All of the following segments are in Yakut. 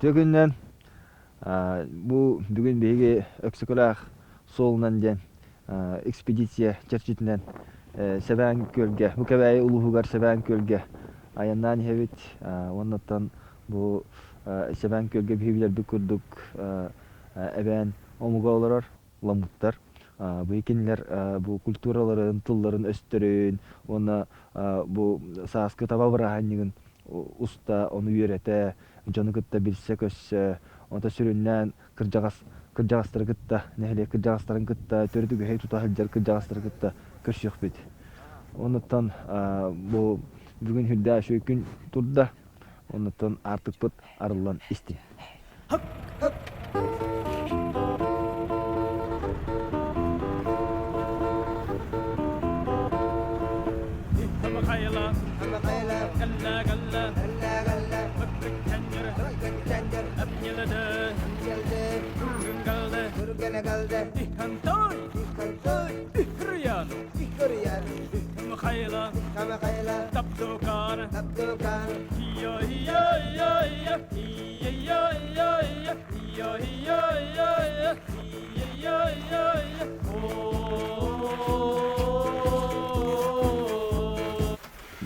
Үтүө күнүнэн! Бу бүгүн биһиги Өксөкүлээх суолунан диэн экспедиция чэрчитинэн Сэбээн Күөлгэ, бу Кэбээйи улууһугар Сэбээн Күөлгэ айаннаан иһэбит. Уоннаттан бу Сэбээн Күөлгэ биһиги билэрбит курдук эбээн омуга олорор. ламмыттар. Бу кинилэр бу культураларын, тылларын-өстөрүн уонна бу сааскы таба бырааһынньыгын уста, ону үөрэтэ, дьону кытта билсэ-көрсө, онто сүрүннээн кырдьаҕас кырдьаҕастары кытта, нэһилиэк кырдьаҕастарын кытта, төрүт үгэһи тута сылдьар кырдьаҕастары кытта көрсүөхпүт. Оннуттан бу бүгүн сүрдээх үчүгэй күн турда. Оннуттан аартыкпыт арыллан истин.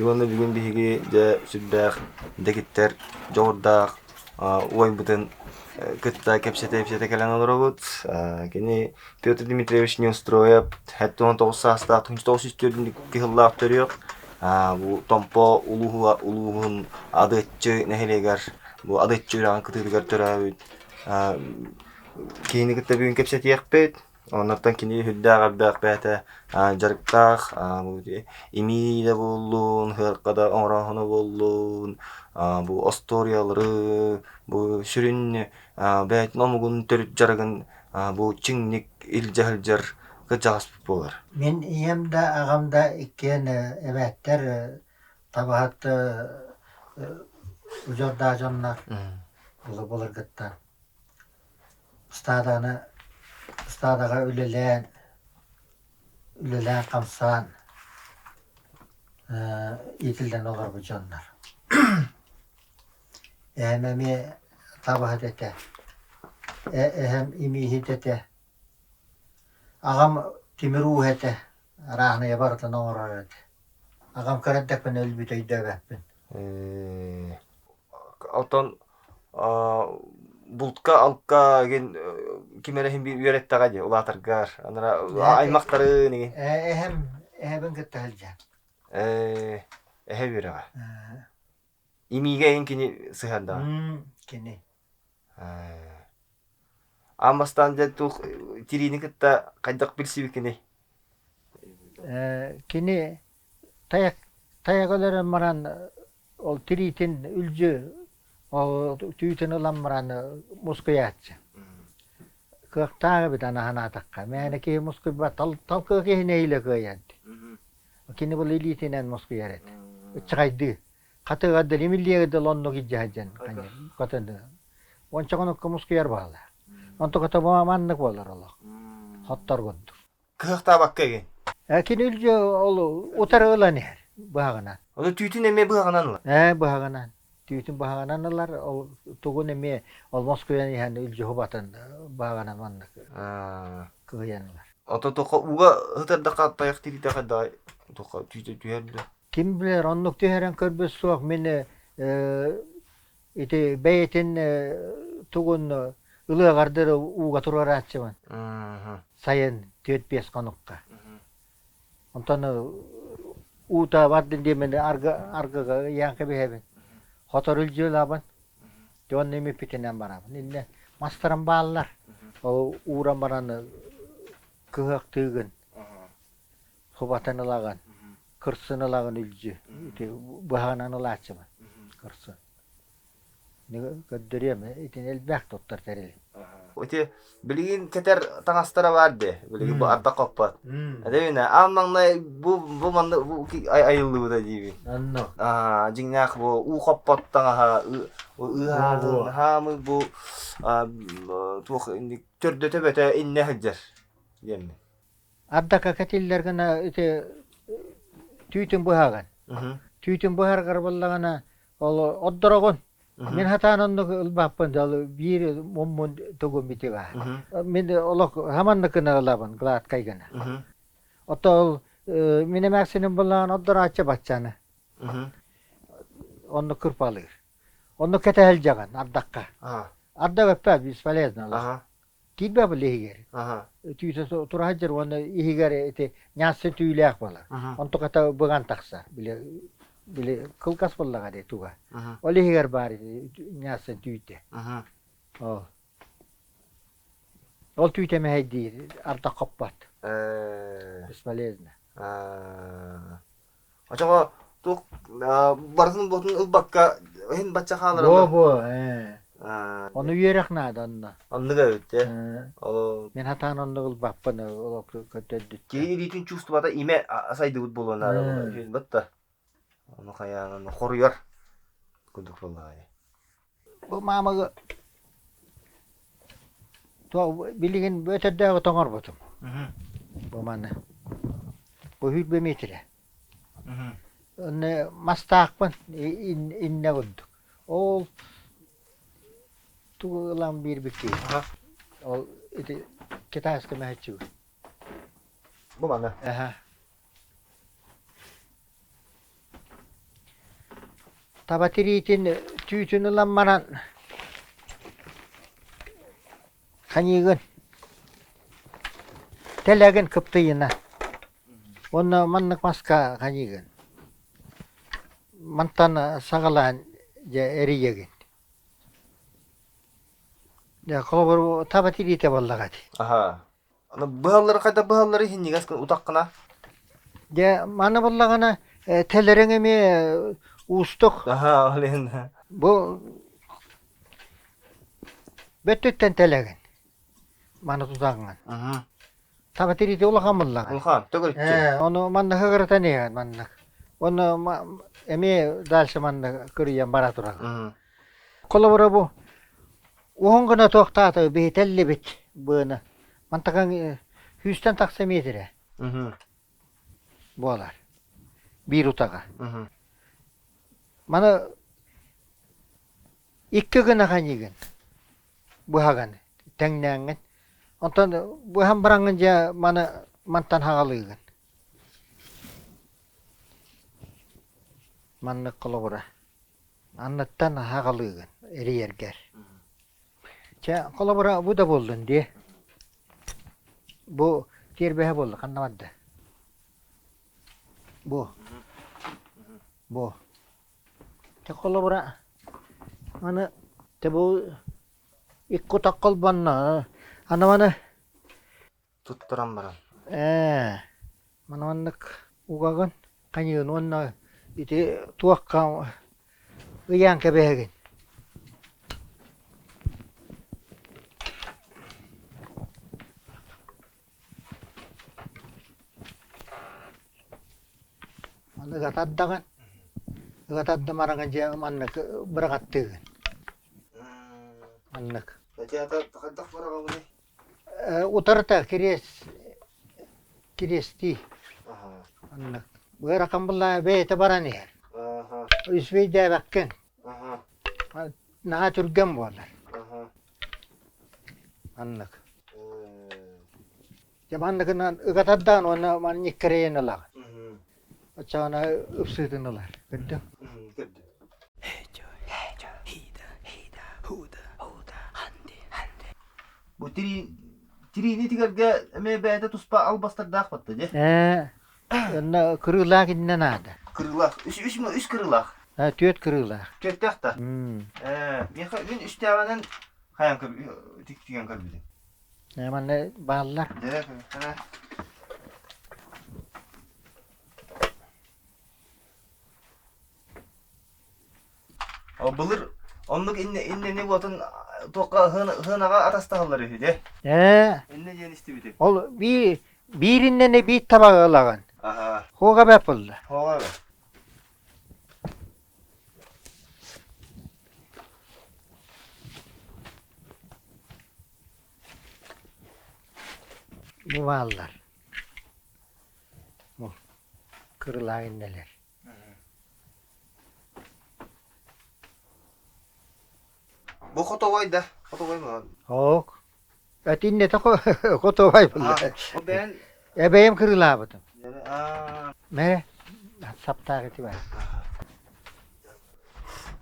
Уонна бүгүн биһиги дьэ сүрдээх дэгиттэр дьоҕурдаах уойбутун кытта кэпсэтэ-кэпсэтэ кэлэн олоробут. Кини Петр Дмитриевич Неустроев 79 саастаах 1904 кыһыллаах төрүөх бу Томпо улууһа улууһун Адыаччы нэһилиэгэр бу Адыаччы үрэҕин кытыытыгар төрөөбүт киһини кытта бүгүн кэпсэтиэхпит. Оннуттан кини сүрдээх элбэх бэйэтэ дьарыктаах имии да буоллун, сыарка да оҥорооһуна буоллун, бу остуоруйалары, бу сүрүн бэйэтин омугун төрүт дьарыгын бу чиҥник илдьэ сылдьар кырдьаҕаспыт буолар. Мин ийэм да, аҕам да иккиэн эбээттэр табаһыт удьуордаах дьоннор былыргыттан. Ыстааданы ыстаадаҕа үлэлээн, үлэлээн-хамсаан иитиллэн олорбут дьоннор. Эһэм эмиэ табаһыт этэ, эһэм имииһит этэ, аҕам тимир ууһа этэ, арааһынайы барытын оҥорор этэ. Аҕам кыра эрдэхпинэ өлбүтэ өйдөөбөппүн. Оттон бултка-алка игин ким эрэ иһин үөрэттэҕэ дии улаатаргар анара аймахтарын игин. Эһэм эһэбин кытта сылдьан. Эһэ үөрэҕэ. Имиигэ эйин кини сыһыандаҕа. Кини. Аан бастаан дьэ туох тириини кытта хайдах билсибиккиний? Кини тайах тайах өлөрөн баран ол тириитин үлдьү ол түүтүн ылан баран мускуйааччы. Кыахтаах эбит аны санаатахха. Мээнэ киһи мускуйбат, талкы киһи нэһиилэ кыайан. Кини бұл илиитинэн мускуйар этэ. Ыччаҕайдыы. Хатыга дылы имиллиэгэ дылы оннук илдьэ сылдьан хатыны. Уонча хонукка мускуйар баҕалаах. Онтуката маннык буолар олох. Хоттор курдук. Кыахтаабакка игин. Кини үлдьү ол утары ылан иһэр быһаҕынан. Ону түүтүн эмиэ быһаҕынан ылар. Быһаҕынан. Түүтүн быһаҕынан ылар, ол тугун эмиэ ол мускуйан иһэн үлдьү хубатын быһаҕынан маннык кыһыйан ылар. Ото тоха ууга ытырдахха тайах тириитэ хайдаҕай тоха түүтэ түһэр дуо? Ким билэр, оннук түһэрэн көрбүт суох. Мин ити бэйэтин тугун ылыаҕардыр ууга туруорааччыбын. Сайын 4-5 хонукка. Онтон уута бардын диэммин аргыга ыйаан кэбиһэбин. Хотору илдьиэлэбин. Дьон имиппитинэн барабын. Иннэ мастарым бааллар. Ол ууран баран кыһыахтыыгын. Хубатын ылаҕын. Кырсын ылаҕын илдьи. Ити быһаҕынан ылааччыбын. Кырсын. Көрдөрүөм, итини элбэх туттар тэрил. Ити билигин кэтэр таҥастара баар дии. Билигин бу ардах хоппот. Эдэбинэ аан маҥнай бу бу манна бу айыллыбыта диибин. Онно. Аа дьиҥнээх бу уу хоппот таҥаһа ыыһаатын хаамы бу туох инник төрдөтө бөтө иннэ сылдьар диэммин. Ардака кэтиллэр гына ити түүтүн быһаҕын. Түүтүн быһаргар буоллаҕына ол отдороҕун. Мин хатаан оннук ылбаппын ол биир муммун тугум ити баар. Мин олох хаманнык гына ылабын гладкай гына. Ото ол мин эмээхсиним буллаҕын ордорааччы баччаны. Оннук кырпалыыр. Оннук кэтэһэлдьэҕин ардахха. Ардах өппөт бесполезно олох. Киирбэ бу иһигэр. Түүтэ тура сылдьар уонна иһигэр ити ньаассын түүлээх буолар. Онтуката быган тахсар. Били били кылгас буоллаҕа дии туга. Ол иһигэр баар ньаассын түүтэ. Ол. Ол түүтэ мэһэйдиир, ардах хоппот. Бесполезно. Очоҕо туох барытын буотун ылбакка иһин бачча хаалар Буо буо ээ. Ону үөрэх наада онно. Оннук эбит ээ. Мин хатаан оннук ылбаппын ол көрдөрдүттэн. Киһи илиитин чувствота имэ сайдыбыт буолуон наада батта. Ону хайаан хоруйар курдук буоллаҕа. Бу маамага билигин өтөрдөөҕү тоҥорбутум. Бу маны. Бу сүүрбэ миэтирэ. Онно мастаахпын иннэ курдук. Ол тугу ылан биэрбиккий? Ол ити китайскай мэһэччиги. Бу маны. Аха. Таба тириитин түүтүн ылан баран ханьыыгын тэлэгин кыптыйына уонна маннык маска ханьыыгын мантан саҕалаан дьэ эрийэгин дьэ холобур таба тириитэ буоллаҕа ити Аха. Аны быһаллары хайда быһаллары иһинньигэс утаххына? Дьэ маны буллаҕына тэлэриҥ эмиэ уустук. Аха, ол иһин. Бу бөттүттэн тэлэгин. Маны тутаҥҥын. Таба тириитэ улахан буллаҕа. Улахан, төгүрүччү. Ээ, ону манна ыгырытан иһэн маннык. Уонна эмиэ дальше манна кырыйан бара турар. Холобура бу уһун гына туохтаата биһитэллибит быаны. Мантакаҥ сүүстэн тахса миэтирэ буолар. Биир утаҕа. Маны икки гына ханьыгын быһагын тэҥнээҥҥин. Онтон быһан бараҥҥын дьэ маны мантан хаҕалыыгын. Маннык холобура. Анныттан аһаҕалыыгын эрийэргэр. Чэ, холобура бу да буоллун дии. Бу тиэрбэһэ буолла, ханна барда? Бу. Бу. Чэ, холобура аны те бу икки утах холбонно. Аны маны Туттаран баран. Ээ, маны маннык угаҕын, ханьыын уонна ити туохха ыйаан кэбиһэгин. Маны ыгатардаҕын, ыгатардым араҥа дьиэ маннык быраҕаттыыгын. Маннык. Хайдах быраҕабыный? Утарыта кириэс кириэстии оннук ыарахан буллаҕа бэйэтэ баран иһэр үчүгэйдээбэккин наһаа түргэн буолар оннук дьэ манныгынан ыгатардаан уонна манньык кэрэйэн ылаҕын оччоҕуна ыпсыытын ылар көрдүҥ Бу тириини тигэргэ эмиэ бэйэтэ туспа албастардаах батта дии. Ээ, онно кырыылаах иннэ наада. Кырыылаах. Үс, үс, үс кырыылаах. Ээ, түөрт кырыылаах. Түөртээх да? Ээ, миэхэ мин үстээҕинэн хайан тигэн көрбүтүм. Ээ, манна бааллар. Дьэ, Былыр оннук иннэни уотун туохха ыһыанаҕа атастаһаллар үһү дии. Ээ. Иннэ диэн истибитим. Ол биир биир иннэни биир табаҕы ылаҕын. Аха. Хуоҕа бэп булла. Хуоҕа бэп. Бу бааллар. Бу кырылаах иннэлэр. Бу хотовой да? Хотовой ма? Ок. Этиннете хотовой булла. Ол бэйэн Эбэйим кырыылаабытым. Мэ саптаах ити бар.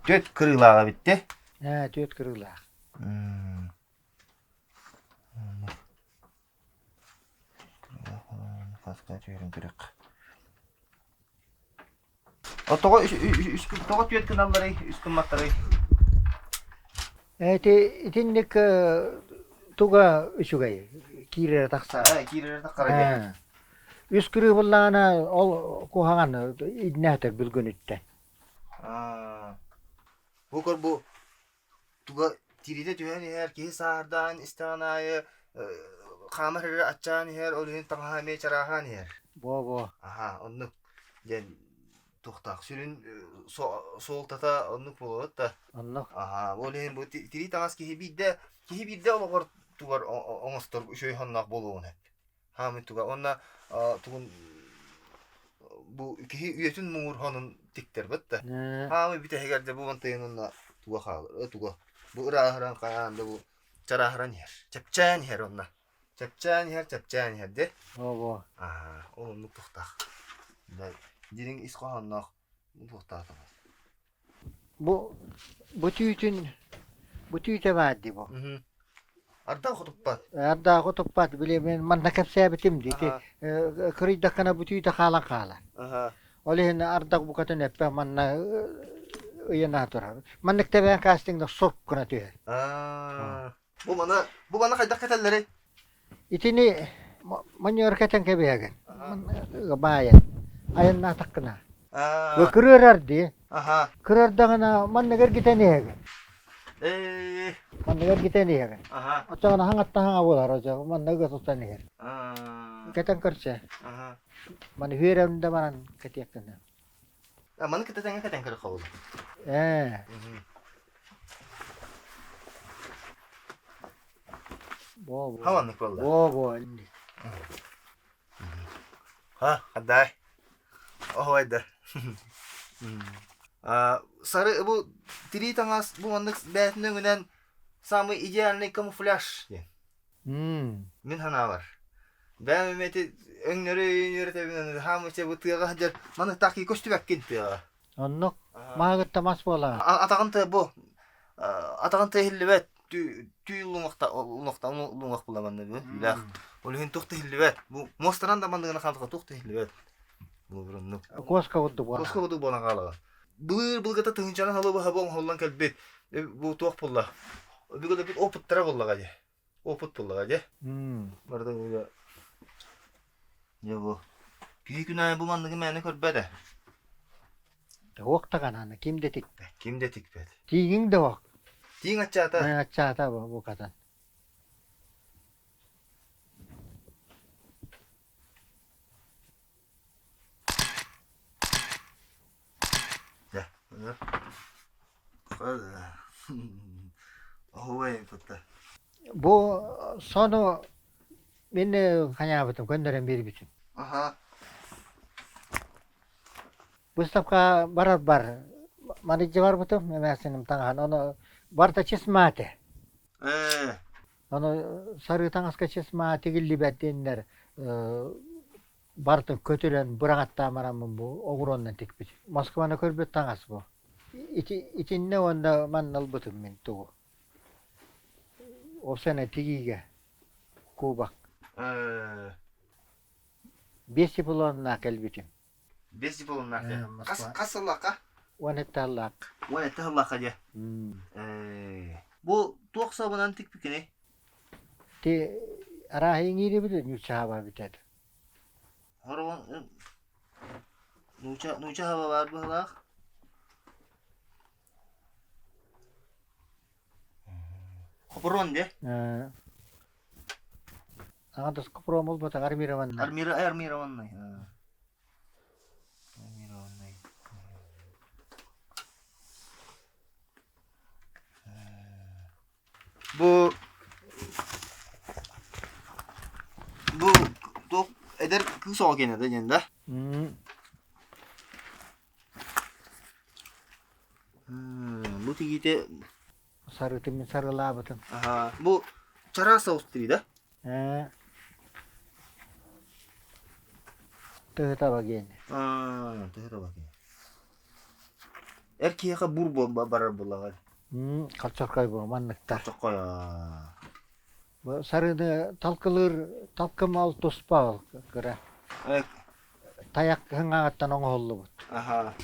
Түөт кырыылааҕа битте. Ээ, түөт кырыылаах. Тоҕо тоҕо түөрт гыналларый, үс гымматтарый? Эти итинник туга үчүгэй киирэрэ тахсар. Киирэрэ тахсар диye. Үс кырыы буллаҕына ол куһаҕан иднээтэр бүлгүнүттэн. Бу көр бу туга тириитэ түһэн иһэр, киһи саардаан истэҕин аайы хаамар эрэ аччаан иһэр, ол иһин таҥаһа эмиэ чарааһаан иһэр. Бо-бо. Аха, оннук диэн туохтаах сүрүн суолтата оннук буолуот да. Оннук. Аха, ол иһин бу тирии таҥас киһи биирдэ киһи биирдэ олоҕор тугар оҥостор үчүгэй сонноох буолуоҕун сөп. Хаамый туга уонна тугун бу киһи үйэтин муҥур хонун тиктэрбэт да. Хаамый бүтэһигэр дьэ бу мантайын уонна туга хаалар туга бу ырааһыран хайаан да бу чарааһыран иһэр чэпчээн иһэр онно чэпчээн иһэр чэпчээн иһэр де Ого. Аа ол оннук туохтаах дириҥ ис хоһоонноох туохтаах Бу бу түүтүн бу түүтэ баар дии бу. Ардах хотуппат. Ардаах хотуппат били мен манна кэпсээбитим дии ити кырыйдаххына бу түүтэ хаалан хаалар. Ол иһин ардах букатын эппэ манна ыйана турар. Маннык тэбээн кастингда сорк гына түһэр. Бу маны бу маны хайдах кэтэллэрий? Итини манньыар кэтэн кэбиһэгин. Баайан. Айаннаатаххына. Кырыарар дии. Кырыардаҕына манныгар гитэн иһэгин. Манныгар гитэн иһэгин. Оччоҕуна хаҥатта хаҥа буолар оччоҕо манныгы тутан иһэр. Кэтэн көрсө. Маны үөрэн да баран кэтиэххинэ. Маны кытта тэҥҥэ кэтэн көрөххө буолуо. Ээ. Бо-бо. Хаваннык буолла. Бо-бо. Ха, хаддай. Оһуойда. Сары бу тирии таҥас бу маннык бэйэтин өҥүнэн самый идеальный камуфляж диэн. Мин санаабар. Бэйэм эмиэ ити өҥнөрү үөрэтэбин хаамыча бу тыаҕа сылдьар маннык таах кии көстүбэккин тыаҕа. Оннук мааҕытта мас буолаҕын. Атаҕын тыа бу атаҕын тыа иһиллибэт түү луҥахта луҥахта луҥах була манна бу түүлээх. Ол иһин туох да иһиллибэт. Бу муостанан да манныгына хаамтаха туох да иһиллибэт. Бу оннук. Куоска курдук буолар. Куоска курдук буолан хаалаҕын. Былыр былыргыта тыһыынчанан сылы быһа оҥоһуллан кэлбит бу туох буолла? Бүгүн опыттара буоллаҕа дии. Опыт буоллаҕа дии. Барыта дьэ бу киһи күн аайы бу манныгы мээнэ көрбөт ээ. Уох даҕаны ким да тикпэт. Ким да тикпэт. Тииҥиҥ да уох. Тииҥ аччаата. Аччаата букатын. Бу сону мин хайаабытым көннөрөн биэрбитим. Выставка барар бар маныччы барбытым эмээхсиним таҥаһын ону барыта чесмаате. Ону сарыы таҥаска чесма тигиллибэт диэннэр барытын көтүрэн быраҕаттаан бараммын бу оҕуруоннан тикпит. Москваны көрбүт таҥас бу. Ити итиннэ уонна манна ылбытым мин тугу. Ол сана тигиигэ кубок. Биэс дипломнаах кэлбитим. Биэс дипломнаах Хас хас сыллаахха? 17 сыллаах. 17 сыллаахха дьэ. Бу туох сабынан тикпикиний? Ти арааһы иҥиирибит ньуччаһаба бүтэр. Хороҕон нууча нууча хаба баар быһылаах. Хопурон де. Аҕа Купром буолбатах армированный. Армира армированный. Армированный. Бу бу туох эдэр кыыс оҕо киэнэ да диэн да? Бу тигиитэ. Сарытын мин сарылаабытым. Аха. Бу чараас соҕус тирии да? Ээ. Тыһы таба гиэнэ. Аа, тыһы таба гиэнэ. Эр киһиэхэ бур барар буоллаҕа. Халчархай бу манныктар. Халчархай. Бу сарыны талкылыыр талкым ол туспа ол кыра. Тайах хыҥаҕыттан оҥоһуллубут. Аха.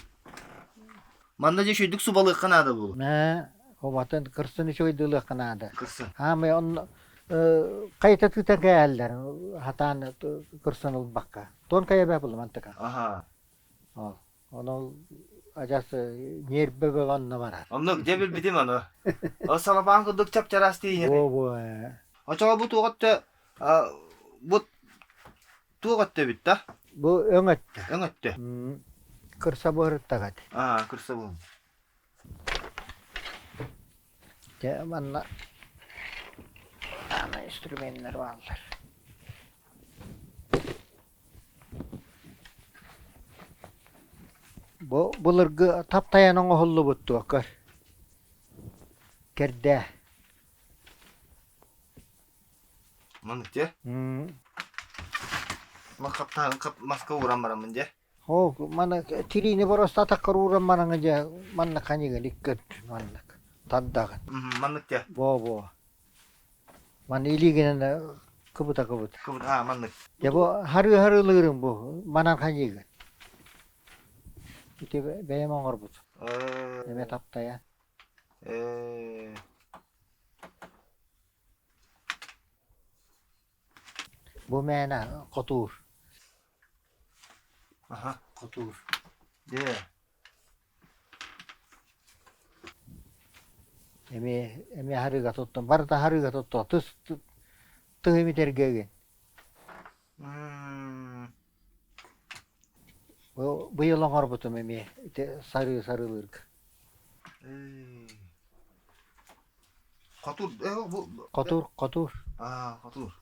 Манна дьэ үчүгдүк субалыахха наада буолуо. Мэ, обатын кырсын үчүгэйдилиэххэ наада. Кырсын. Хаамай онно хайта тыытан кээллэр хатаан кырсын ылбакка. Тон кайа булла мантыка. Аха. Ол. Ону адьас ньиэрбэ бөҕө онно барар. Оннук дьэ билбитим ону. Ол салапаан курдук чап-чараас тиийэр. Буо-буо. Очоҕо бу туох өттө бу туох өттө эбит да? Бу өҥ өттө. Өҥ өттө. Кырса буһарыттаҕат. Аа, кырса буһун. Дьэ манна аны инструменнар бааллар. Бу былыргы таптайан оҥоһуллубут туох көр. Кэрдээ. Маннык дьэ. Мас хаптаһын маска ууран бараммын дьэ. Оо, маны тириини боруоста атаххар ууран бараҥа дьэ маннык ханига икки өттүн маннык тардаҕын. Маннык дьэ. Боо-боо. Маны илиигинэн кыбыта-кыбыта. Кыбыт аа маннык. Дьэ бу харыы-харыылыырым бу манан ханьыыгын. Ити бэйэм оҥорбут. Эмэ таптайан. Бу мээнэ хотуур. Аха. Хотуур. Дьэ. Эмиэ эмиэ харыыга туттум. Барыта харыыга туттуо. Тыс тыһым итэргэгин. Бу быйыл оҥорбутум эмиэ ити сарыы сарыылыырга. Хотуур бу Хотуур, хотуур. Аа, хотуур.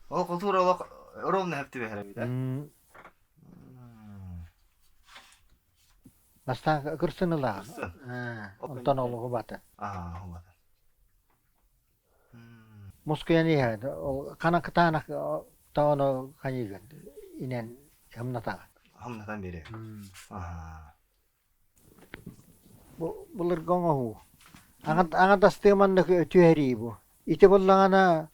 Ол хотуур олох ровно хэп түбэһэр эбит, э? Бастаан кырсын ылаҕын. Кырсын. Онтон олугу бата. Аа, бата. Мускуйан иһэр. Ол хана кытаанах тоҕону хайыыгын инэн хымнатаҕын. Хымнатан биэрэр. Аа. Бу былыргы оҥоһуу. Аҥардастыы маннык түһэрии бу. Ити буоллаҕына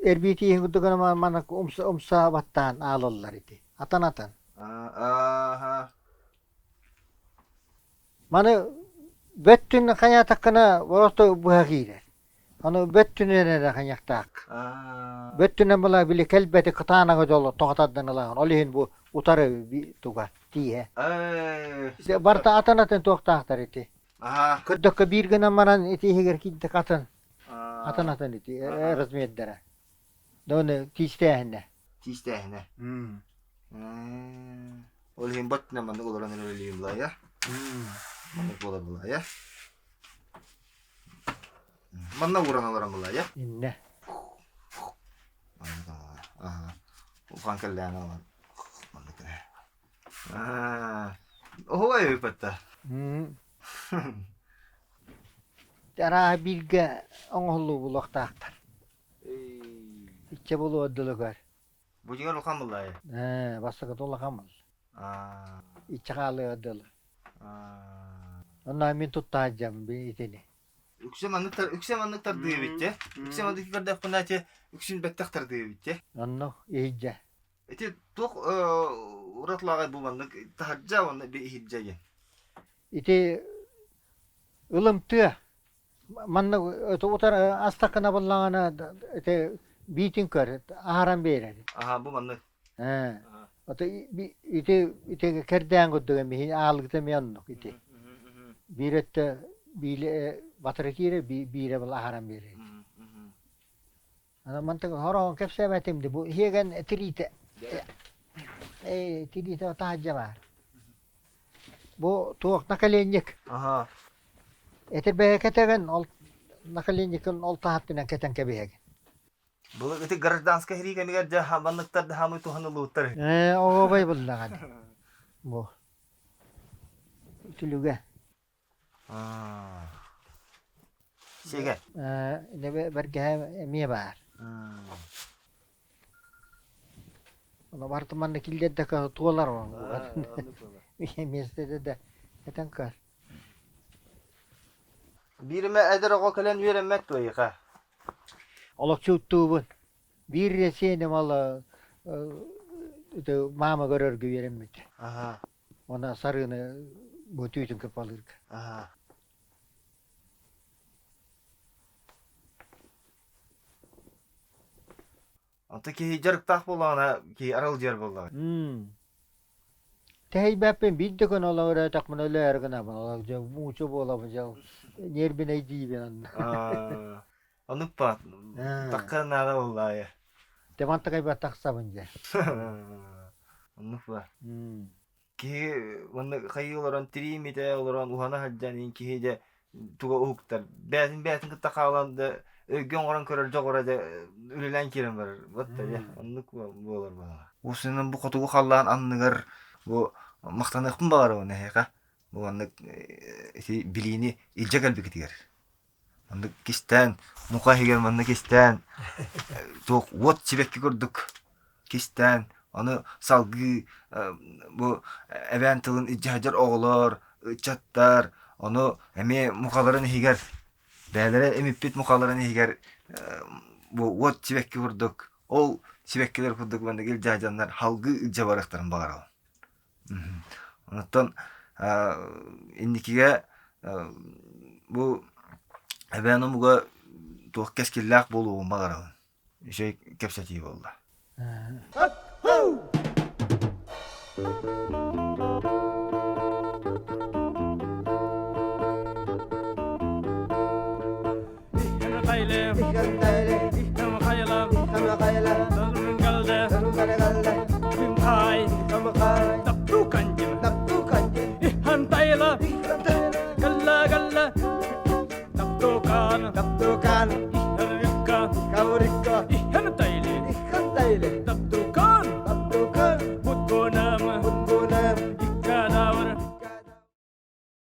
эрбии тииһин курдук гына маннык умса баттаан аалаллар ити. Атан-атан. Аа Маны бөттүн хайаатаххына просто быһа киирэр. Аны бөттүнэн эрэ хайыахтаах. Бөттүнэн була били кэлбэти кытаанаҕы дьоло тоҕо тардан ылаҕын. Ол иһин бу утары туга тииһэ. Барыта атын-атын туохтаахтар ити. Көрдөххө биир гынан баран ити иһигэр киирдик атын. Атын-атын ити размердара. Доны тиистээһинэ. Тиистээһинэ. Ол иһин бөттүнэн маннык олорон эрэ булайа. Маннык буолар булайа. Манна ууран олорон булайа. Иннэ. Улахан кэллээн ылан. Маннык Оһугай ыыппатта. Арааһа бииргэ оҥоһуллуу булуохтаахтар. Иччэ булуо дылыгар. Бу дьиҥэр улахан буллаайы. Ээ, бастакыта улахан буолла. Иччэ хаалыа дылы. Онно мин туттаһадьам итини. Үксэ маннык үксэ маннык тардыы эбит дьэ. Үксэ маннык көрдөхпүнэ ити үксүн бэттэх тардыы эбит дьэ. Онно иһидьэ. Ити туох уратылааҕай бу маннык таһырдьа уонна иһирдьэ диэн. Ити ылымтыа Манна утар астакына буллаҕына ити биитин көр аһаран биэрэр. Аха бу маннык. Ээ. Ото ити ити кэрдээн курдук эмиһин аалыгыта эмиэ оннук ити. Биир өттө биилэ батары киирэ биирэ был аһаран биэрэр. Аны мантан хороон кэпсээбэтим ди бу иһиэгэн тириитэ тириитэ таһырдьа баар. Бу туох наколенник. Аха. Этэрбэһэ кэтэгин ол наколенникын ол таһаттынан кэтэн кэбиһэгин. Былыр ити гражданскай сэрии кэмигэр дьэ манныктар да хаамыы туһаныллыбыттар. Ээ, оҕобой буллаҕа дии. Бу. Үтүлүгэ. Сиэгэ. Бэргэһэ эмиэ баар. Ону барыта манна киллэрдэххэ туолар миэстэтэ да этэн көр. Биир эмэ эдэр оҕо кэлэн үөрэммэт дуо эйиэхэ? Олохчууттуубун. Биир сиэним ол маама көрөргө үөрэммит. Уонна сарыыны бу түүтүн кыппалыырга. Онто киһи дьарыктаах буоллаҕына, киһи аралдьыйар буоллаҕа. Тэһийбэппин биир да күн олоҕор өлөөтөхпүнэ өлөөрү гынабын олох дьэ муучу буолабын дьэ ньиэрбинэйдиибин онно. Оннук баар. Тахха наада буоллаайа. Дьэ мантакайбар тахсабын дьэ. Оннук баар. Киһи манна хайыы олорон тирии имитэ олорон уһана сылдьан иһин киһи дьэ туга уһуктар. Бэйэтин бэйэтин кытта хаалан да өйгө оҥорон көрөр дьоҕура дьэ үлэлээн киирэн барар. Вот да дьэ оннук буолар баҕа. Уусунан бу хотугу халлаан анныгар бу махтаныахпын баҕарабын эһиэхэ. Бу маннык ити билиини илдьэ кэлбикитигэр. Маннык кистээн, муха иһигэр маннык кистээн, туох уот сибэкки курдук кистээн, ону салгыы бу эбээн тылын илдьэ сылдьар оҕолор, ыччаттар, ону эмиэ мухаларын иһигэр, бэйэлэрэ имиппит мухаларын иһигэр бу уот сибэкки курдук, ол сибэккилэр курдук маннык илдьэ сылдьаннар салгыы илдьэ барыахтарын баҕарабын. Онтон инникигэ бу эбээн омуга туох кэскиллээх буолуоҕун баҕарабын. Үчүгэй кэпсэтии буолла. Тапtukan.